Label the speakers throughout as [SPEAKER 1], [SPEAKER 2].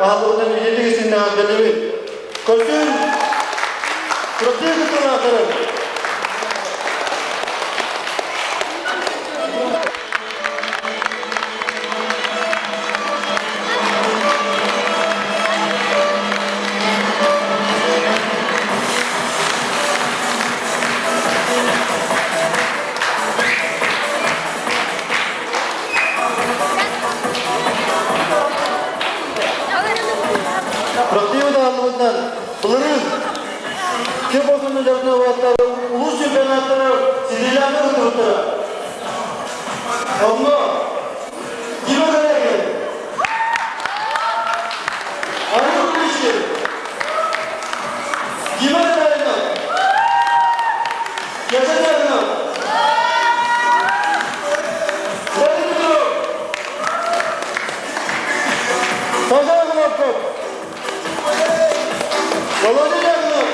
[SPEAKER 1] аһылыгынан ититик истиҥнээх эҕэрдэлиибит. Көрсүн Күрэхтии кыттыылаахтарын! Күрэхтии даҕаллыбытынан былырыын ким осуну дьарыктанар уолаттары улуус чемпионаттара ситиһиилээхтик ыттыбыттара. Онно Дима Корягин, Арык Куличкин, Дима Татаринов, Кеша Дьяконов, Владимир Петров, Саша Головков, Володя Дьяконов,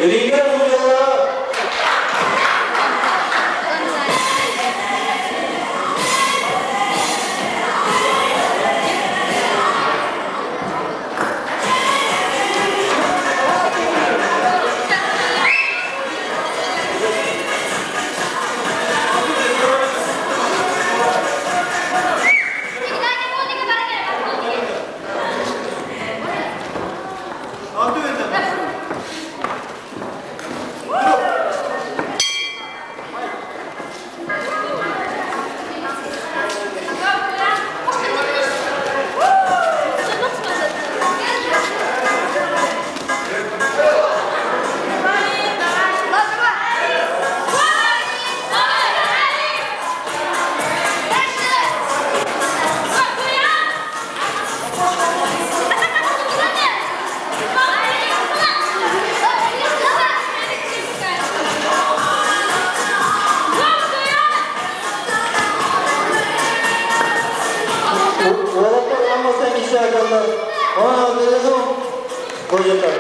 [SPEAKER 1] Ирина Кузьмина. Уолаттар уонна киһи Божетар.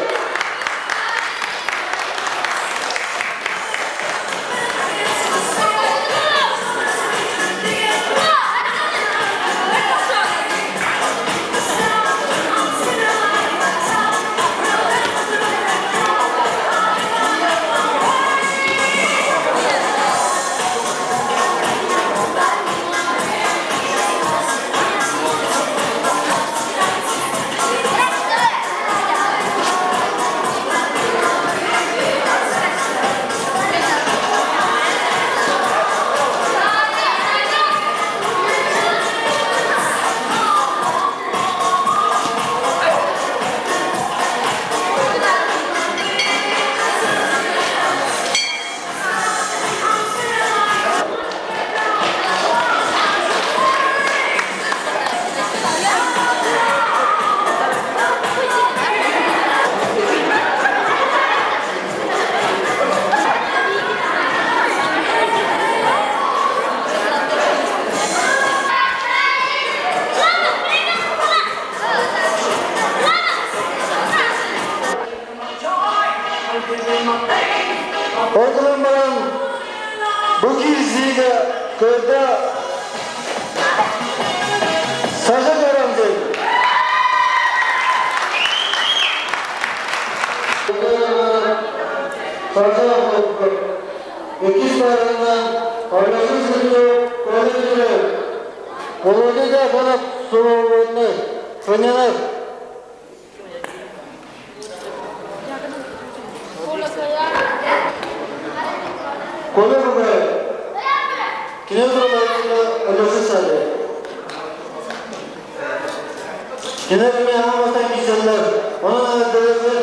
[SPEAKER 1] Ол гынан баран бу киирсиигэ көрдө Саша Карамзин. Саша Иккис барынан Алексей Сергеев Көмүлүк. Володя Дьяконов Суровонный. Сынянов. Коля Бугаев. Кини тураларга Алеша Саде. Кини эмиэ аһамматан киирсэллэр. Онон эҕэрдэлэрбин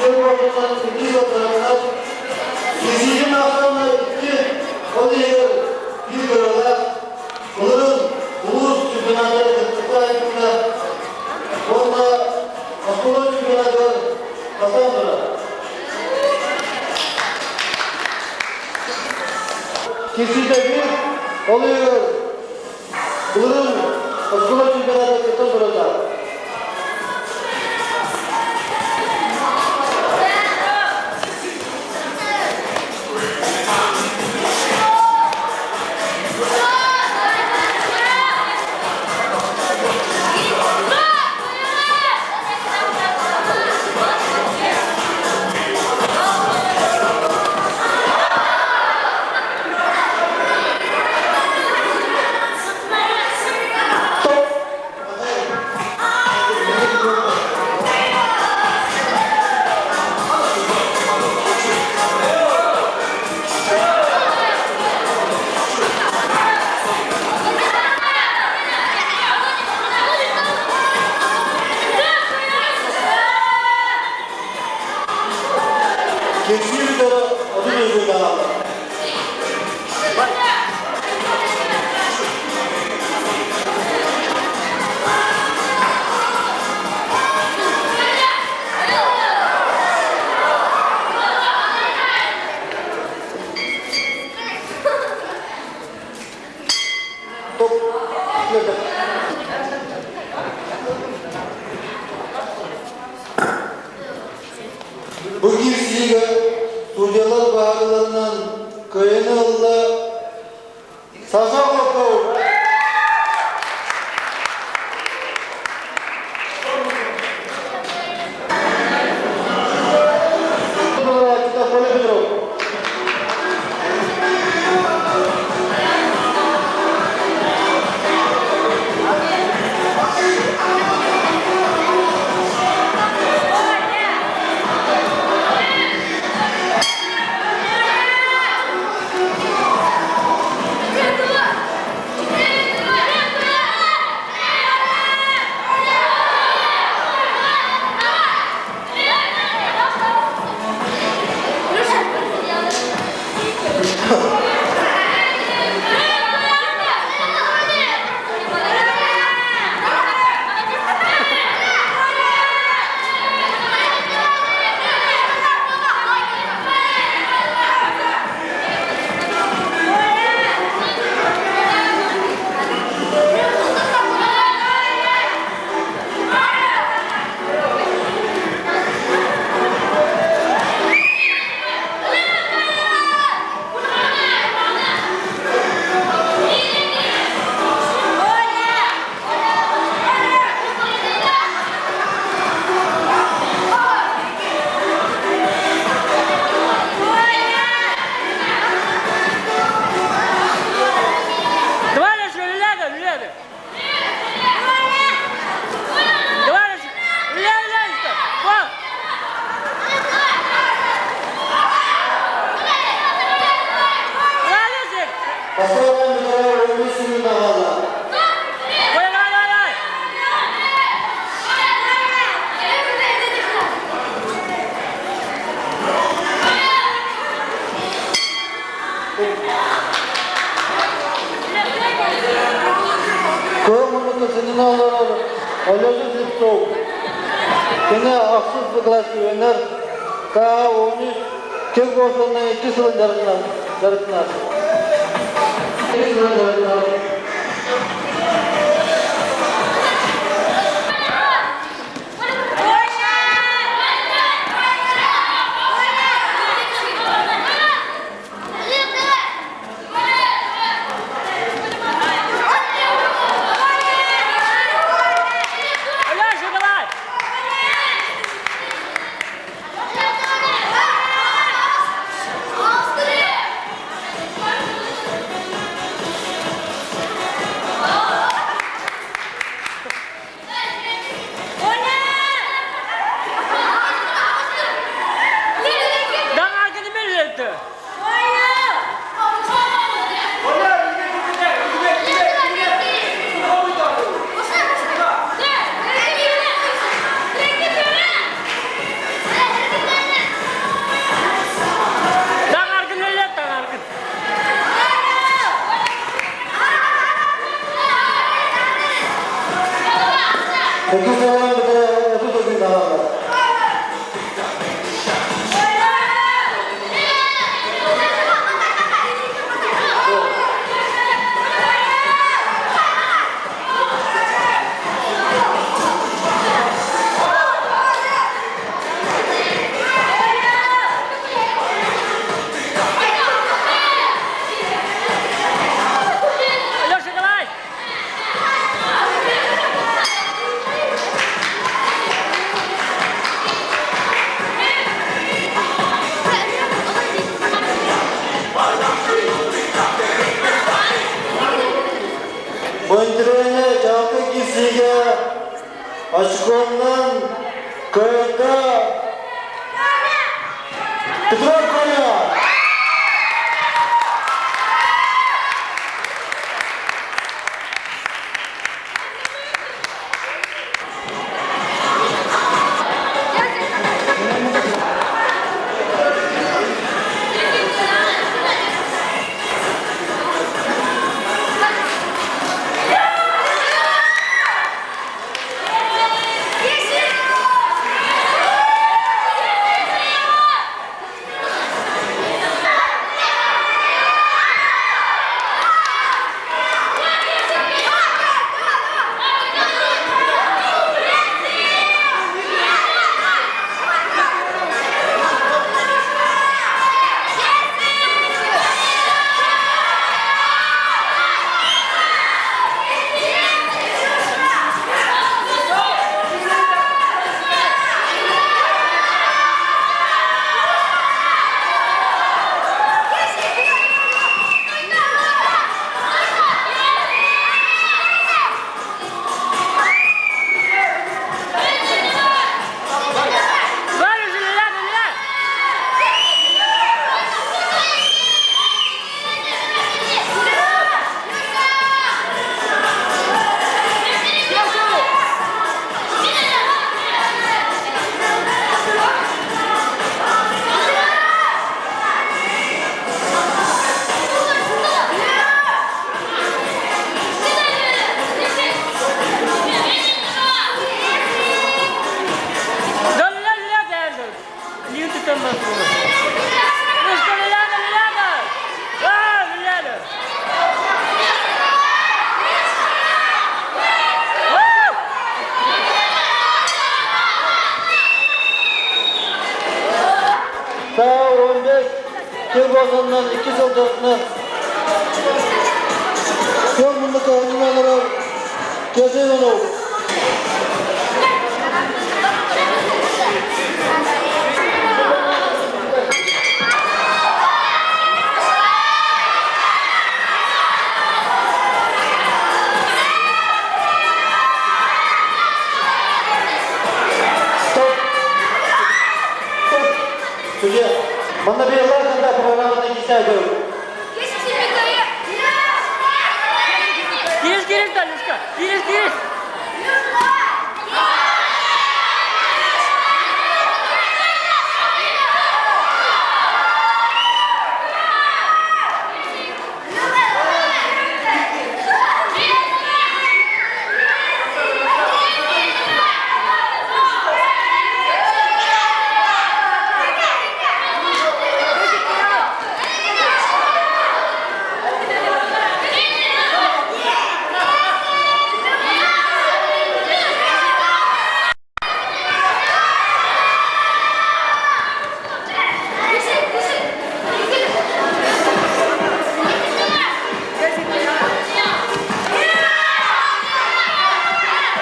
[SPEAKER 1] Киэҥ икки сылларынан кирсиитин ахсаана икки, ол иһигэр биир кыралаах былырыын улуус чемпионатыгар кыттыбыта айбыта уонна оскуола чемпионатыгар бастаан турар. Кирсиитэ биир, ол иһигэр былырыын оскуола чемпионатыгар кыттан турардаах. Кирсии бүтэрэ 30 өйдөөн хаалла. Бу киирсиигэ судьялар баһаарыларынан кыайыны ылла Саша Охлопков. Коля Петров.
[SPEAKER 2] Товарищи, лево, лево! Товарищи, лево, лево! Вот! Товарищи!
[SPEAKER 1] Бастаан бүтэрэ 15 минут хаалла.
[SPEAKER 2] Давай, давай, давай, давай!
[SPEAKER 1] Кыһыл муннукка сынньана олорор Алеша Слепцов. Кини ахсыс кылаас үөрэнэр КА-13 кикбоксунан икки сылын дьарыктанар. Икки сылын дьарыктанар.
[SPEAKER 2] Алеша, давай!
[SPEAKER 1] Очконнан кыайда Петров Коля!
[SPEAKER 2] Давай, Илья, Илья! Да, Илья, Илья, да, да. Не ты там Ну что, Илья, Илья, да! А, Илья, да!
[SPEAKER 1] Sağ 15, Kir bozundan 2 сылдыртны. Кел мындык оригиналлар Кезинов. Стоп. Стоп. Судья, манна бир лайганда программаны кисәді.
[SPEAKER 2] Кириш, кириш, да, Люшка! Кириш, кириш!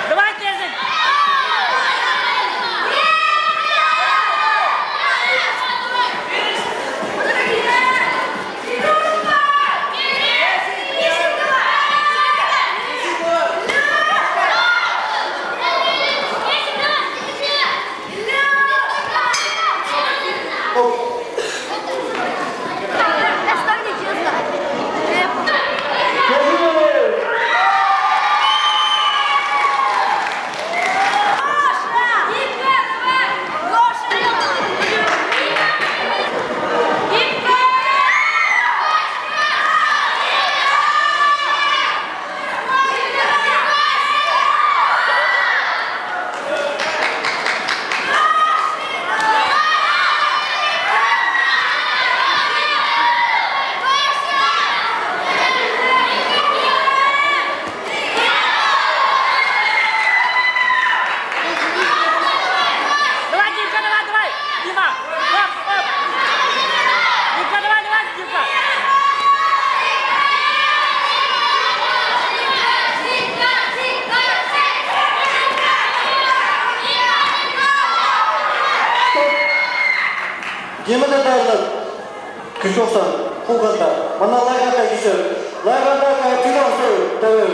[SPEAKER 2] Давай, Кезик!
[SPEAKER 1] Кезинов.
[SPEAKER 2] Давай, Димка, давай, давай! Дима! Оп, оп! Димка, давай, давай, Димка!
[SPEAKER 1] Дима татарлар. Күшоқсан, қуғанда. Мана лайганда кисер. Лайганда түйден тәуір.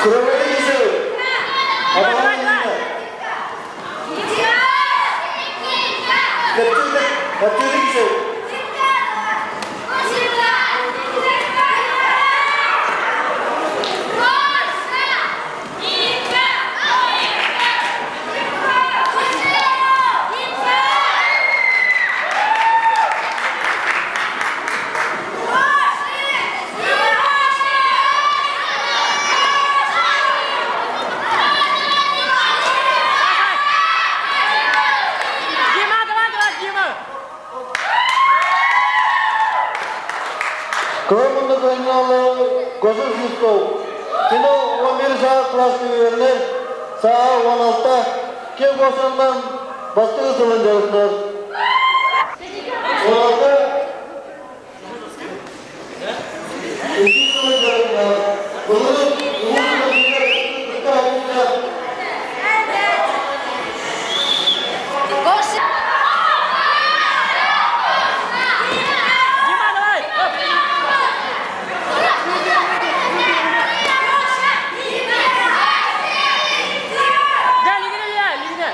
[SPEAKER 1] Крововизор.
[SPEAKER 2] Давай, давай, давай.
[SPEAKER 1] Каптюриксов.
[SPEAKER 2] Дима, давай, давай, Дима.
[SPEAKER 1] Кромунда ойналы Гозыр Жустов. Кино 11 саа классы үйерінер, саа 16-та кем босандан бастығы сылын жарысынар. 16 2 сылын жарысынар. Бұлының ұлы
[SPEAKER 2] Дима, давай. Оп. Да, лигіне, да, лигіне.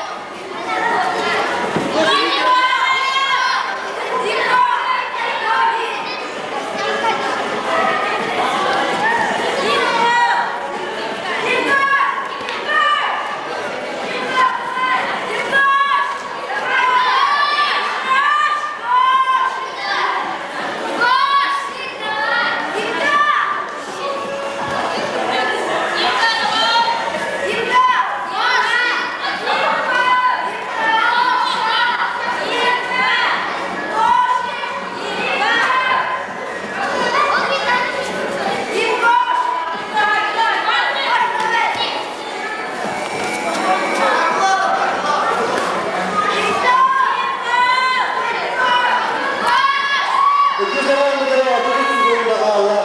[SPEAKER 1] İki zaman müdürü otobüs zorunda kaldı.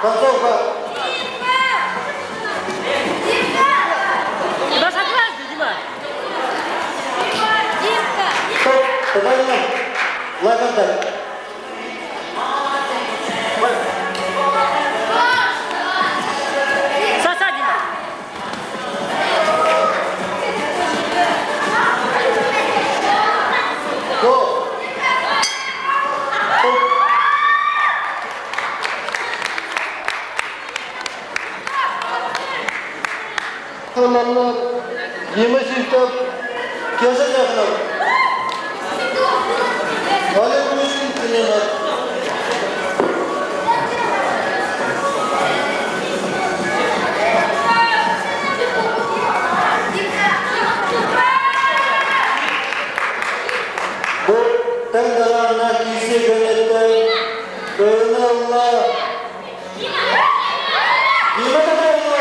[SPEAKER 1] Концовка.
[SPEAKER 2] Дима, согласен, Дима.
[SPEAKER 1] Стоп. Татарина. Лайконтакт.
[SPEAKER 2] Саса, Дима.
[SPEAKER 1] Гол. Стоп. Kullanlar. 20 çift Kese yakınlar. Олег Мишкин тренер. Бу таңдарына кисе көнетті. Көне алла. Дима Татарина.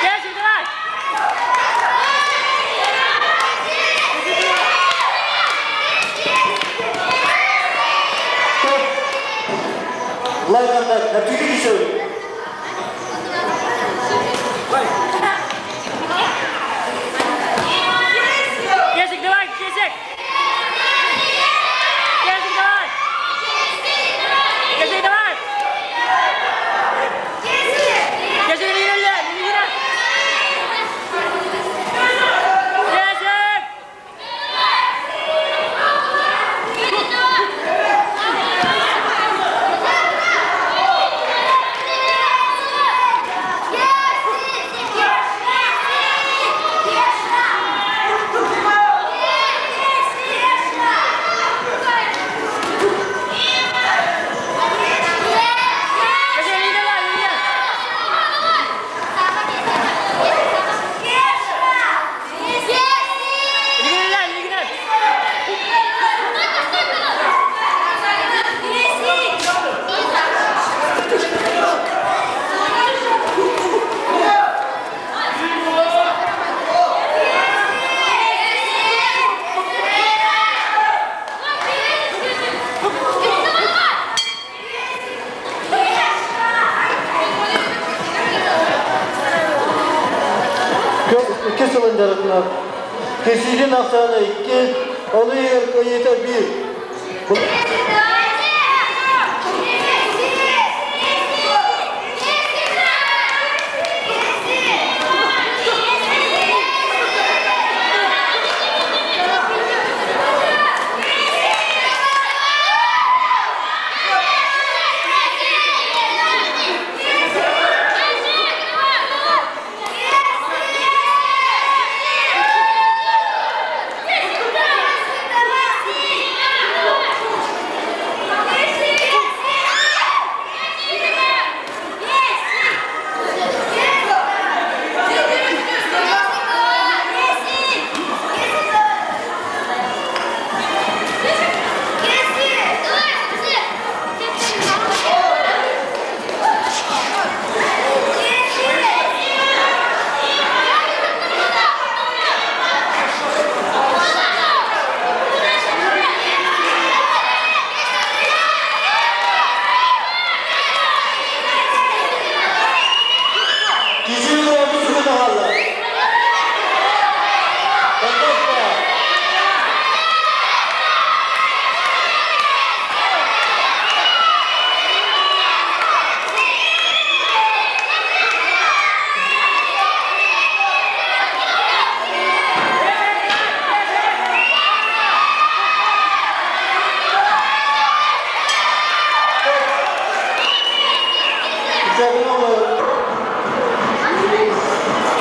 [SPEAKER 2] Кесик, давай.
[SPEAKER 1] Стоп. Лайконтакт. Каптюриксов.
[SPEAKER 2] Кесик, давай, Кесик. Кесик, давай. Кесик, давай. Кесик, лигіне, лигіне. Кесик.
[SPEAKER 1] Стоп. дьарыктанар. Кирсиитин ахсаана икки, ол иһигэр кыайыыта биир. Кисиилэр бу сүгүн аҕалла. Контовка.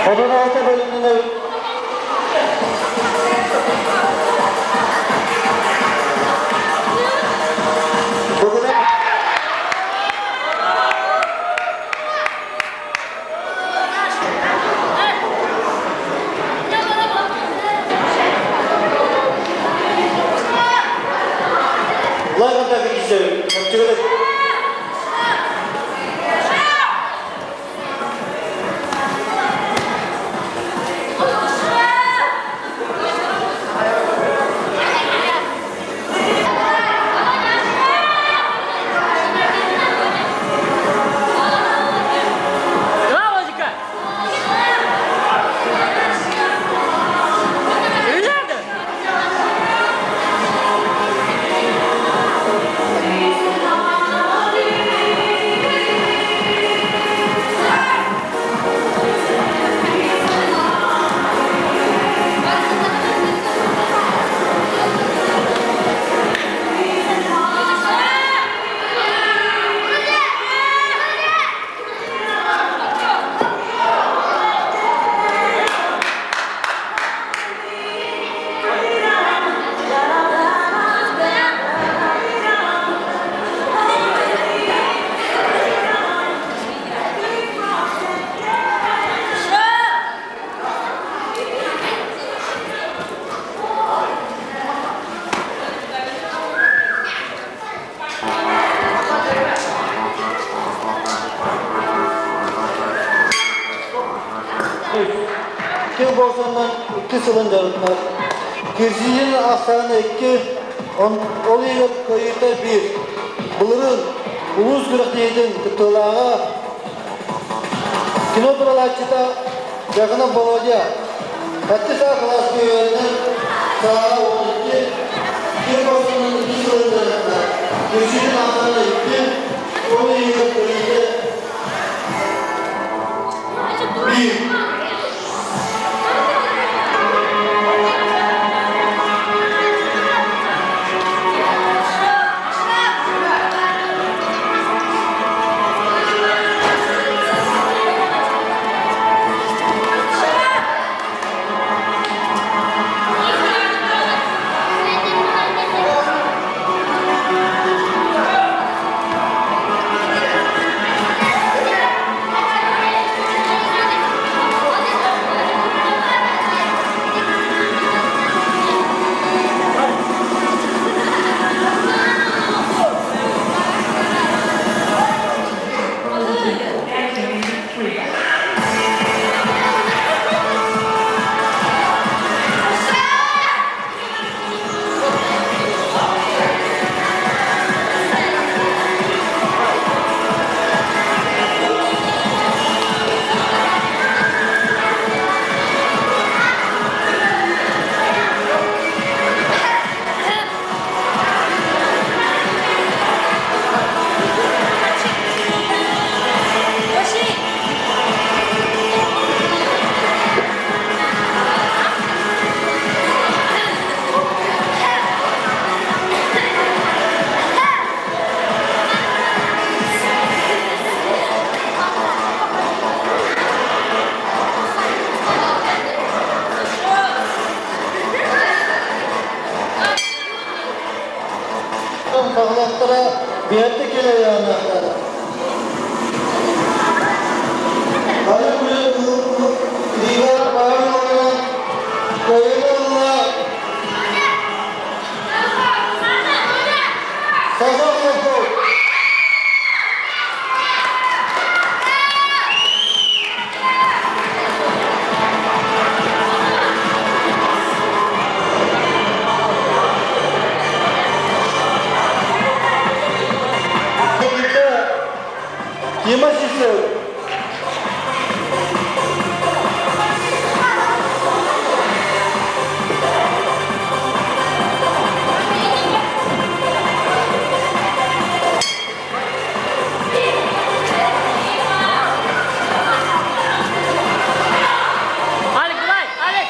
[SPEAKER 1] 36 bölümünde Bugüne Лайгантагы кисер.
[SPEAKER 2] Два музыка! Ребята!
[SPEAKER 1] Кил болсоннан икки сылын дьарыктанар. Кирсиитин ахсаана икки, ол иһигэр кыайыыта биир. Былырыын улуус күрэхтэһиитин кыттыылааҕа кино туралааччыта Дьяконов Володя. Сэттис А кылааска үөрэнэр, сааһа 12. Кил болсоннан икки сылын дьарыктанар. Кирсиитин ахсаана икки, ол иһигэр кыайыыта биир. Аттара биһэтти келеяннахтара. Аны Лига Павловна Каиновна Сазонов. Дима Сисев.
[SPEAKER 2] Алик, давай, Алик!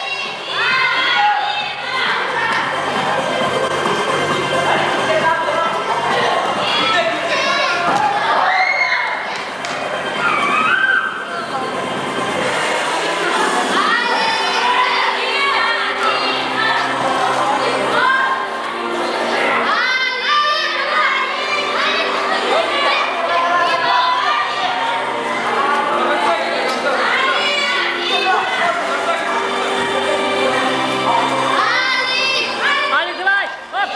[SPEAKER 2] Алик, давай! Оп!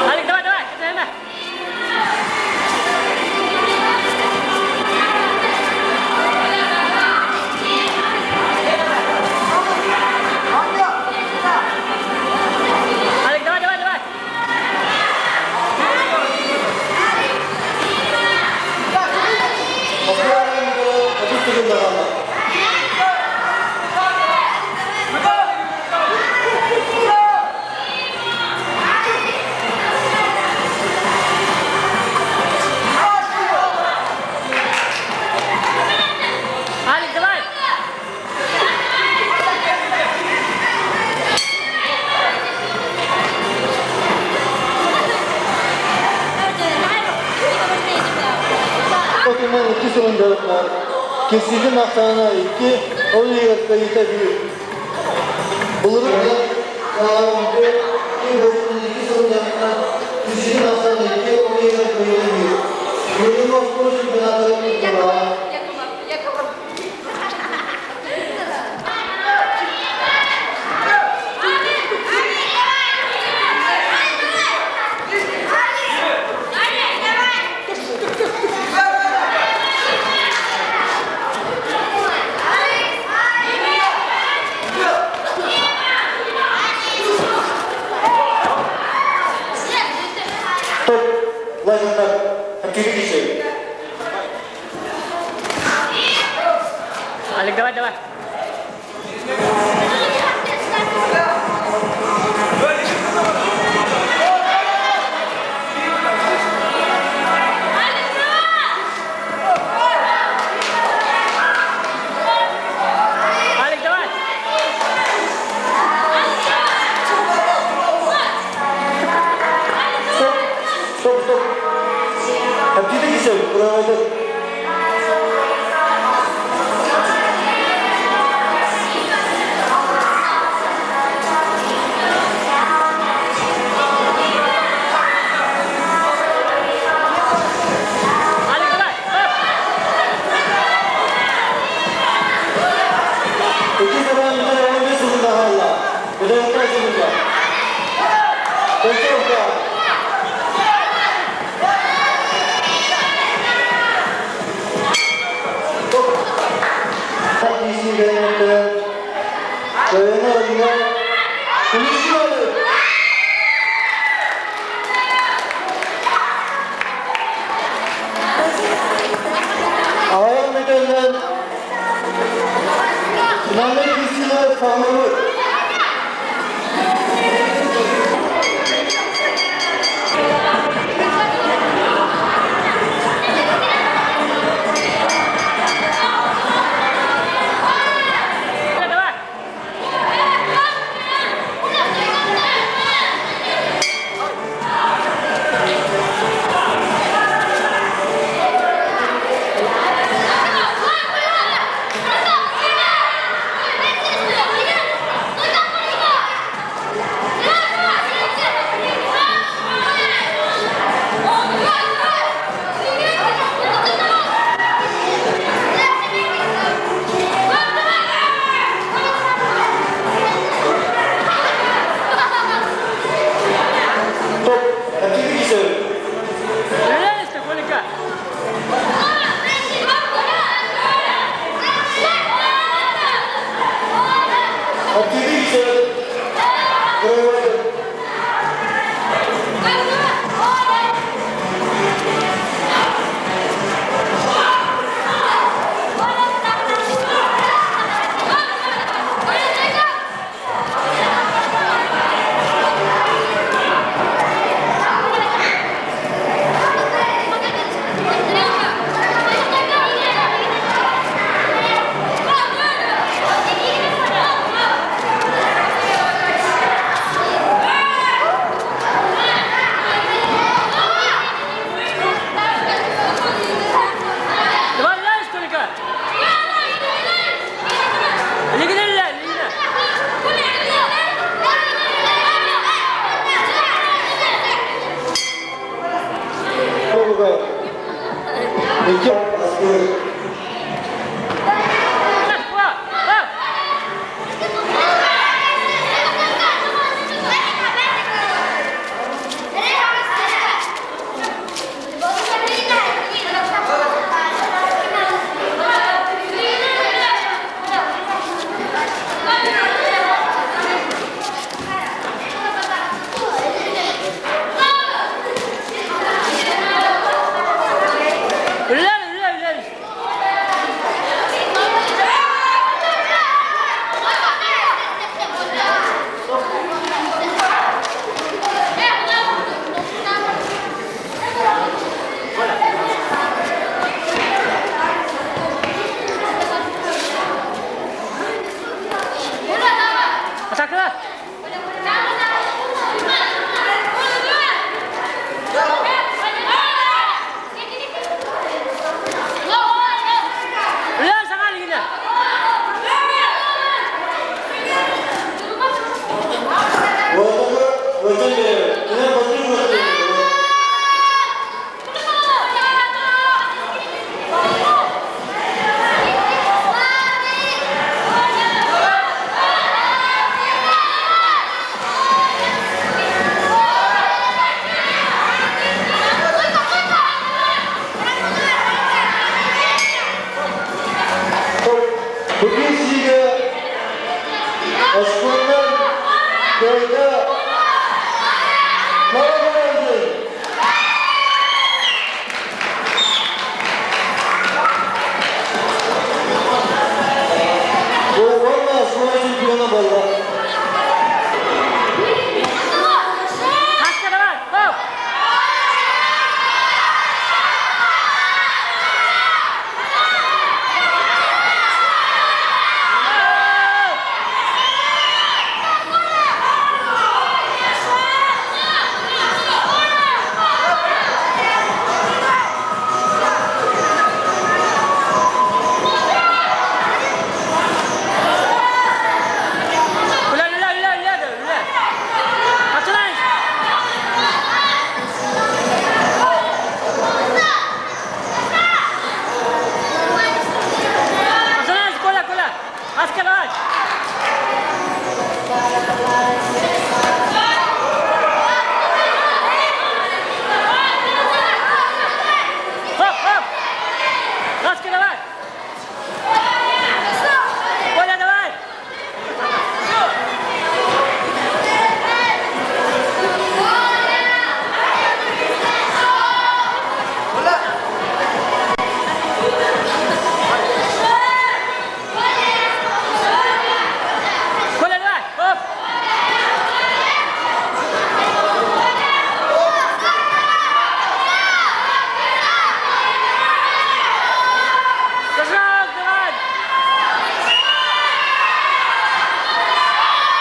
[SPEAKER 2] Алик, давай, давай! Это, Алик, давай, давай, давай!
[SPEAKER 1] Москва 30 секунд қалды.
[SPEAKER 2] Алик, давай!
[SPEAKER 1] Отынан 2 секунд Кесидин ақсағына 2, ол егер кайыта 1. Бұлыры 14, 2 секунд Кесидин ақсағына 2, ол егер кайыта 1. Бүгінгі Москва чемпионаты тура. Стоп. Лазердар. Хапкирикиши.
[SPEAKER 2] Алик, давай, давай! Алик, давай!
[SPEAKER 1] Стоп. Стоп, стоп. Хапкирикиши. Құдай
[SPEAKER 2] Алик, давай! Оп!
[SPEAKER 1] İki zaman bir 15 секунд қалды. Bir 15 секунд. Концовка. Стоп. Так, Кайына Кулишмалы. Аяқ метелден Finalde kişiler sağlığı.
[SPEAKER 2] Давай, давай!
[SPEAKER 1] Көтөн биэрэбит. Кини көтүү күрэхтэһиитэ. Бүгүн сиигэ оскуоланан кыайда Мала Уонна оскуола чемпиона буолла.
[SPEAKER 2] Хаска давай! Хоп! Үлэ, үлэ, үлэ, үлэ, үлэ. Хачылай! Хачылай, Коля, Коля! Хаска давай! Хоп, хоп! Хаска давай! Коля, давай! Коля, давай! Хоп! Пожалуйста, давай!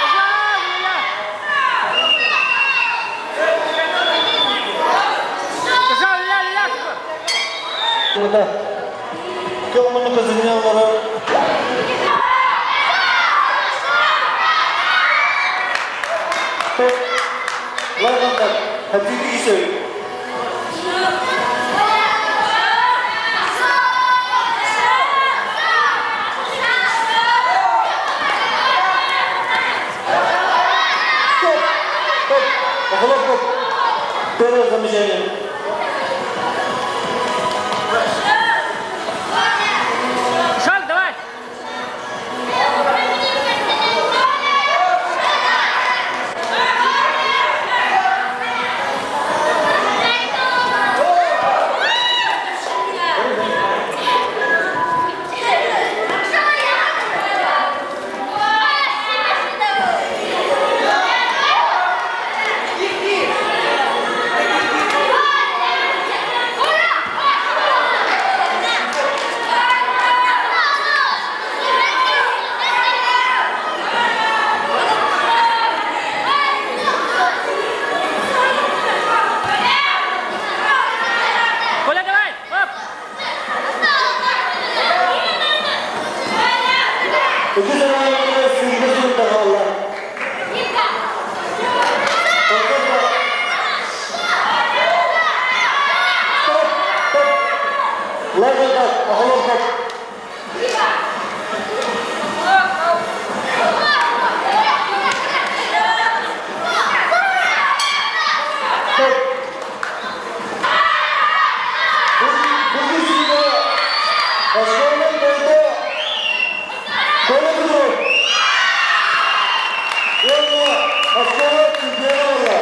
[SPEAKER 2] Пожалуйста, Пожалуйста, ля, ля!
[SPEAKER 1] Кылмыны көзүнен олорор. Лайгандар, хотите еще? Стоп! Стоп! Охлопок. Первое замечание.
[SPEAKER 2] Шаг, давай! Коля, давай! Хоп!
[SPEAKER 1] Үгүс араҥаҕа сүүрбэ сылта хаалла. Стоп! Стоп! Лайгандар, охлопок. Стоп! Бүгүн сиигэ оскуоланан кыайда Коля Петров. Уонна оскуола чемпиона буолла.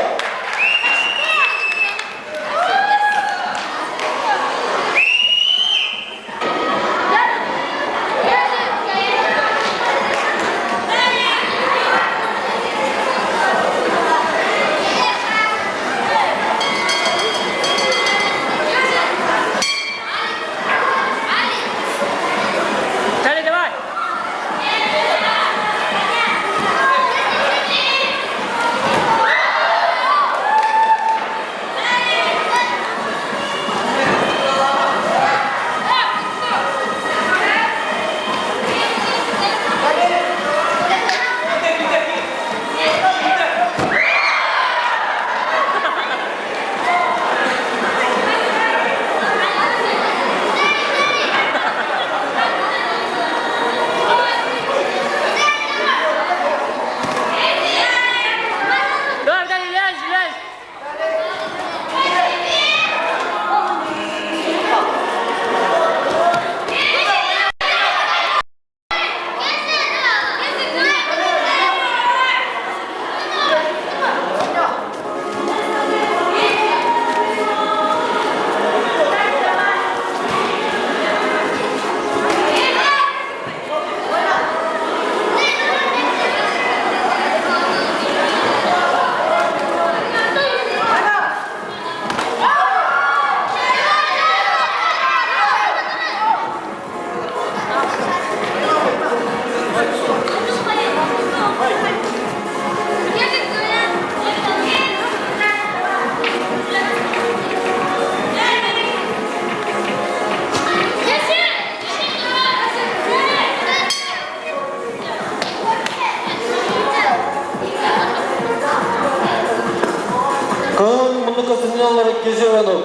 [SPEAKER 1] Olarak Gezi Ivanov.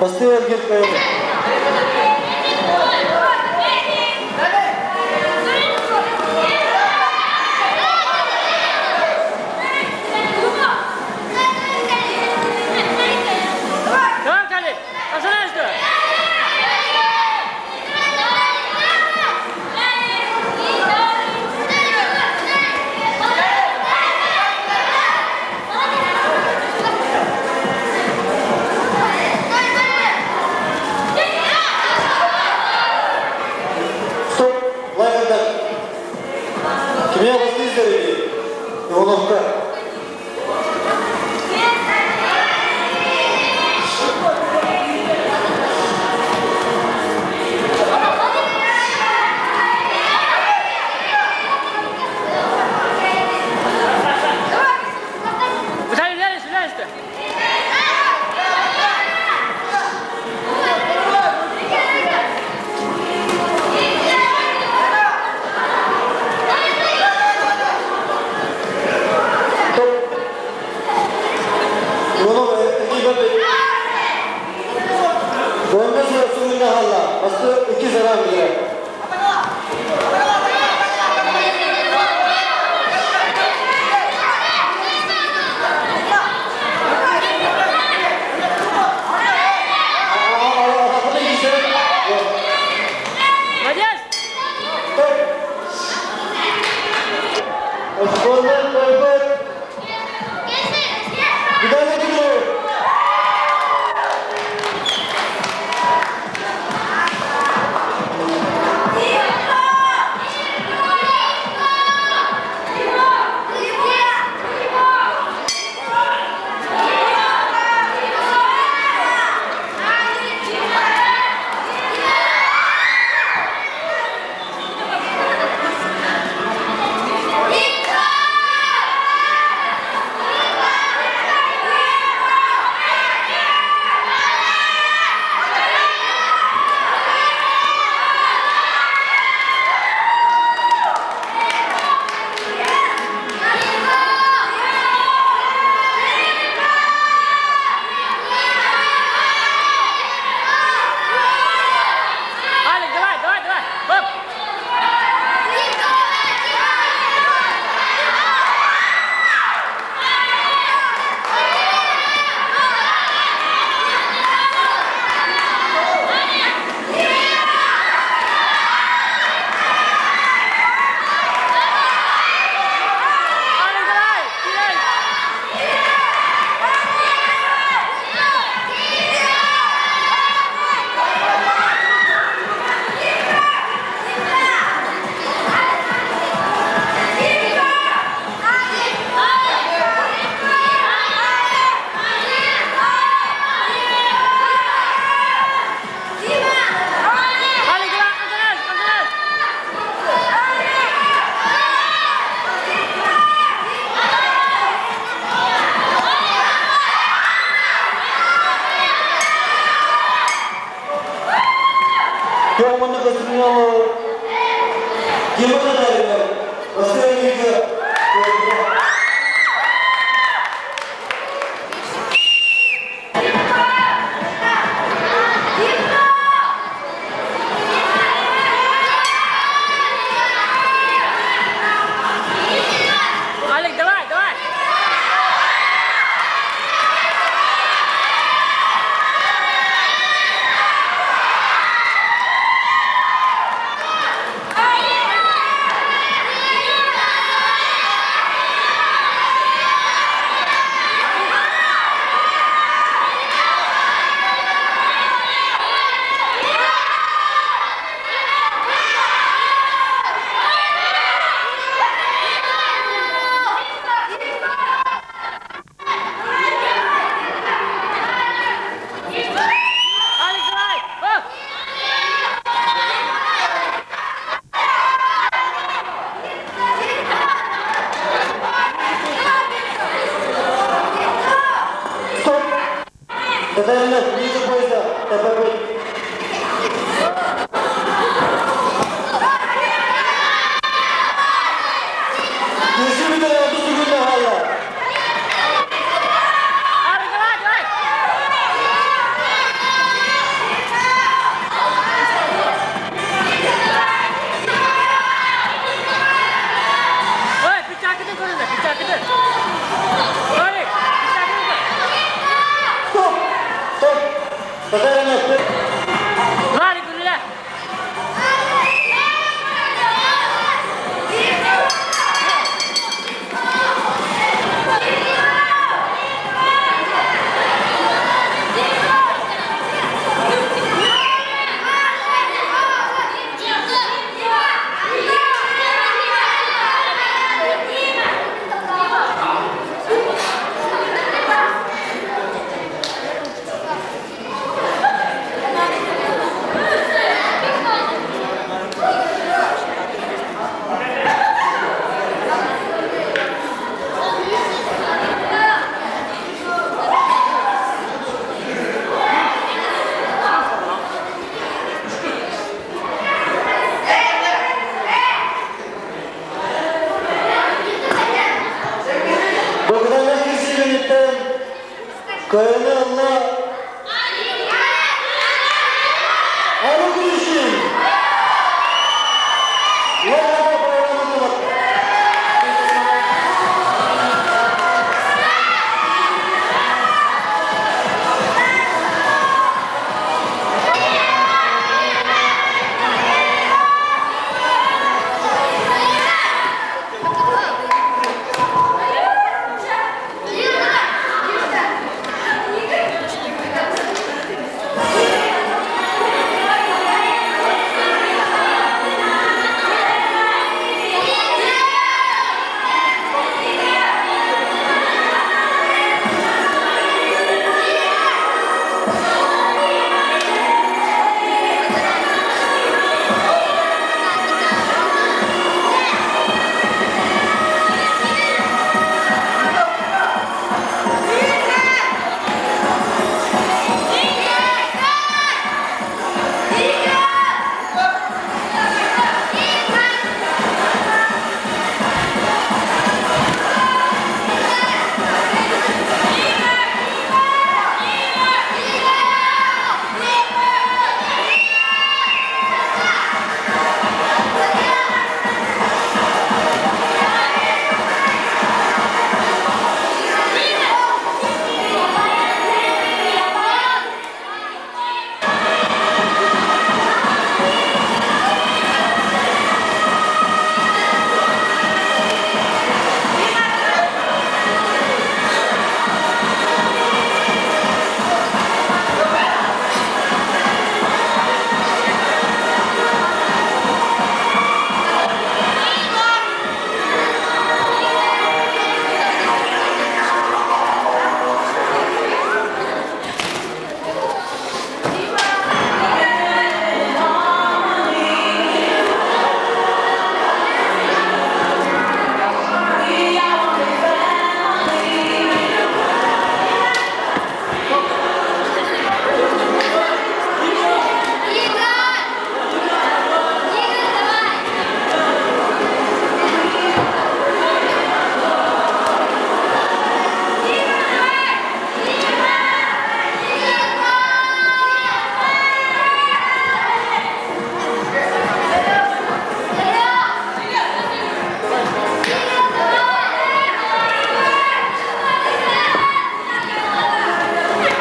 [SPEAKER 1] Бастыҥ эргин кыайда.
[SPEAKER 2] Tamam Khalid. Asana
[SPEAKER 1] Стоп! Лайкандар. Кимиэхэ бастыыр Ивановка.
[SPEAKER 2] Виталий, взяли, взяли.
[SPEAKER 1] Стоп! Иванов эргийбэт. Бөндө сүрүнэ хаалла. Басты 2 зарам билэр.
[SPEAKER 2] Молодец!
[SPEAKER 1] Стоп! Очконан кыайбыт. Виталий Кириллов.
[SPEAKER 2] Алик, давай, давай, давай. Оп! Алик, давай! Кидай! Алик, давай, Антонас, Антонас!
[SPEAKER 1] Йоманы көстүрүнө Дима Татаринов. Бастыҥ эргииргэ кыайда.
[SPEAKER 2] Алик, давай, давай! Алик, давай! Оп!
[SPEAKER 1] Стоп! Татаринов, ниже пояса. ТП. Кирсии бүтүөр 30 секунд хаалла.
[SPEAKER 2] Алик, давай, давай!
[SPEAKER 1] Кыайыыны ылла Алексей!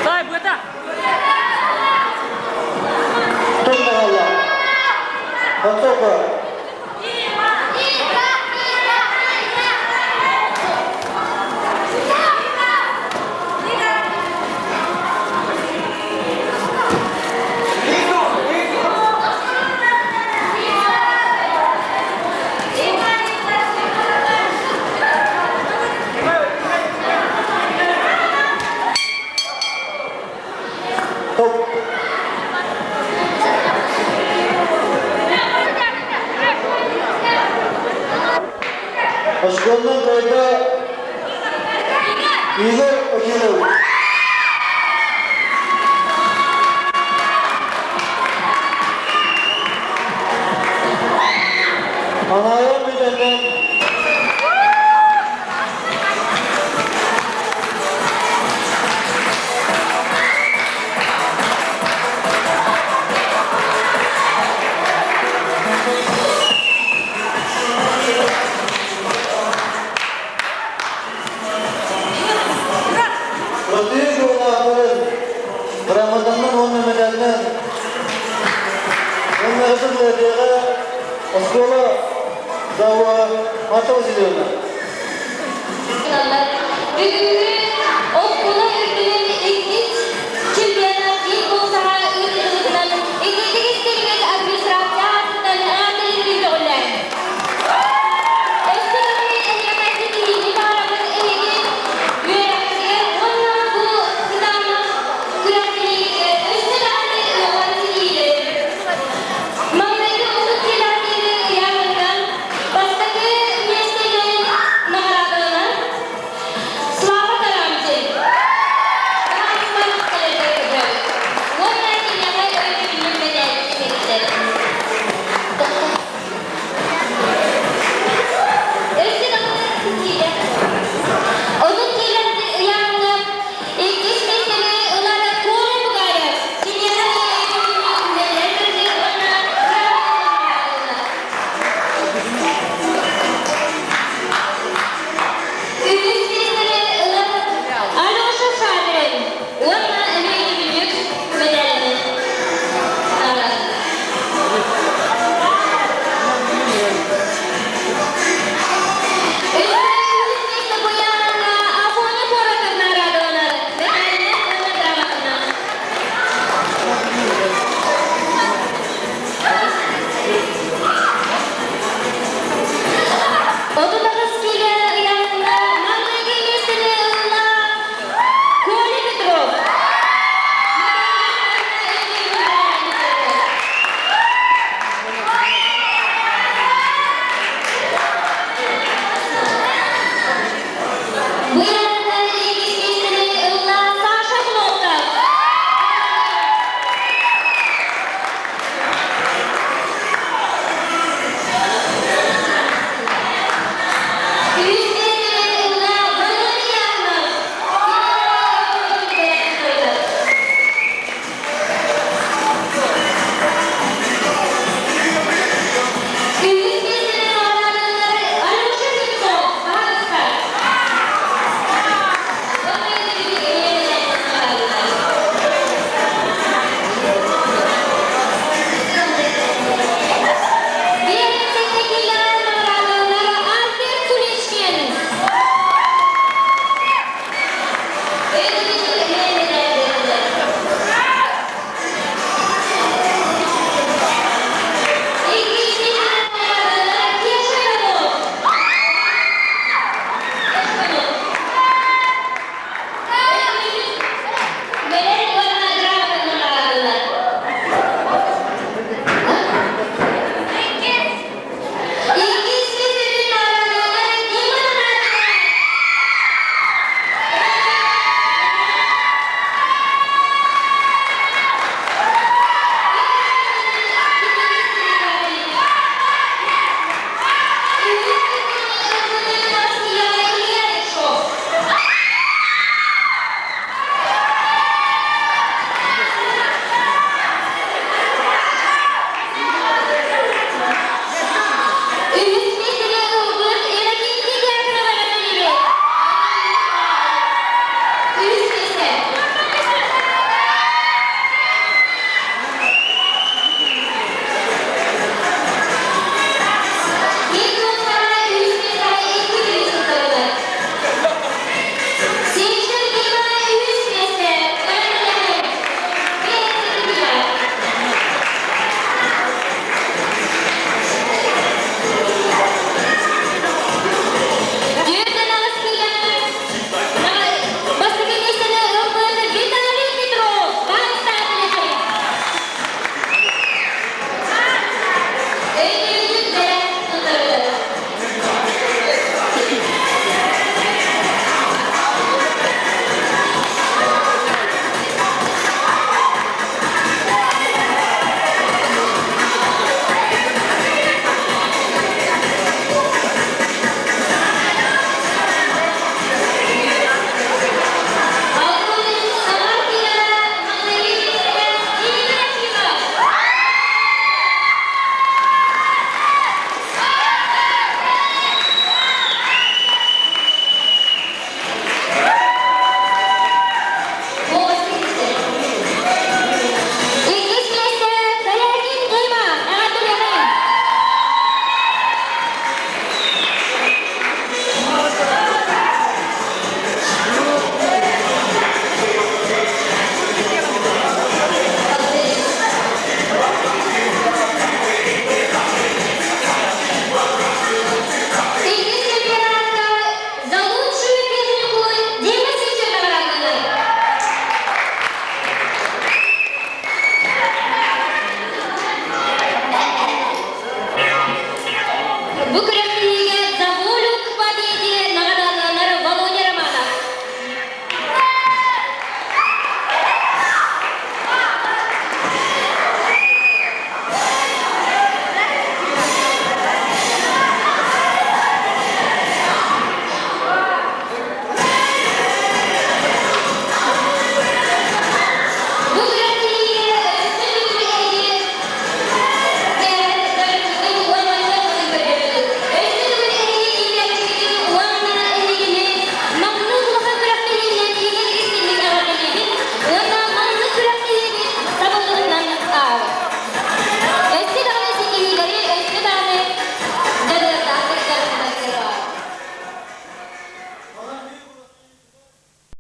[SPEAKER 2] Сай, быата!
[SPEAKER 1] Туммаҕалла. Концовка. Топ. Очконнан кыайда Игорь Акимович. Анаайа бүтэннэн Против кыайыылаахтарын грамотаннан уонна мэтээлинэн уонна ытык оскуола завуһа Марта Васильевна.
[SPEAKER 3] Бүгүҥҥү оскуола